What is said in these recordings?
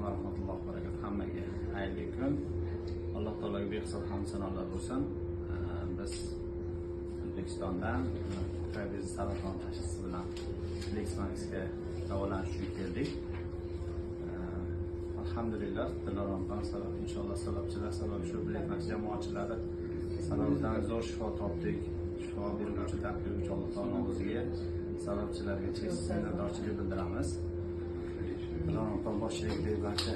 Va rahmatullohi va barakatuh. Hammaga xayrli kun. Alloh taologa behisob hamd sanolar bo'lsin. Biz O'zbekistondan kukrak saraton tashxisi bilan Lexmaxga davolanish uchun keldik. Alhamdulillah, Dilorom opam sabab, inshaalloh sababchilar sabab shu Black jamoatchilari sababidan zo'r shifo topdik. Shifo beruvchi, daf beruvchi Alloh taolo o'ziga, sababchilarga cheksiz minnatdorchilik bildiramiz. Dilorom opam boshchiligidagi barcha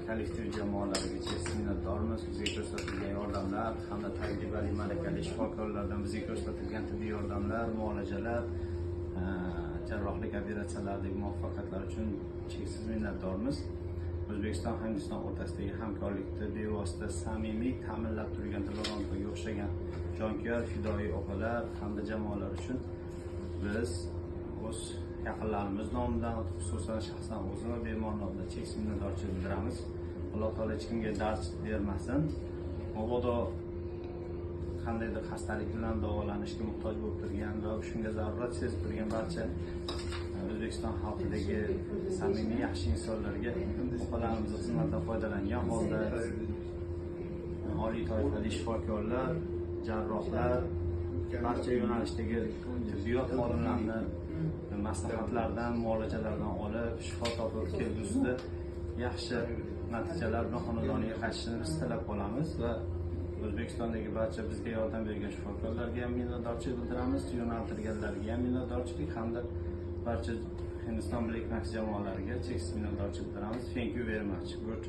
kollektiv jamoalariga cheksiz minnatdormiz. Bizga ko'rsatilgan yordamlar hamda tajribali, malakali shifokorlardan bizga ko'rsatilgan tibbiy yordamlar, muolajalar, jarrohlik operatsiyalaridagi muvaffaqiyatlar uchun cheksiz minnatdormiz. O'zbekiston Hindiston o'rtasidagi hamkorlikni bevosita samimiy ta'minlab turgan Dilorom opaga o'xshagan jonkuyar fidoyi opalar hamda jamoalar uchun biz o'z yaqinlarimiz nomidan, xususan shaxsan o'zim va bemor nomidan cheksiz minnatdorchilik bildiramiz. Alloh taolo hech kimga dard bermasin. Mabodo qandaydir xastalik bilan davolanishga muhtoj bo'lib turgan va shunga zarurat sezib turgan barcha O'zbekiston xalqidagi samimiy yaxshi insonlarga opalarimizni xizmatidan foydalangan holda oliy toifali shifokorlar, jarrohlar, barcha yo'nalishdagi tibbiyot xodimlarini maslahatlaridan, muolajalaridan olib, shifo topib, kelgusida yaxshi natijalar bilan xonadoniga qaytishini biz tilab qolamiz va O'zbekistondagi barcha bizga yordam bergan shifokorlarga ham minnatdorchilik bildiramiz, yo'naltirganlarga ham minnatdorchilik hamda barcha Hindiston Black Max jamoalariga cheksiz minnatdorchilik bildiramiz. Thank you very much. Good.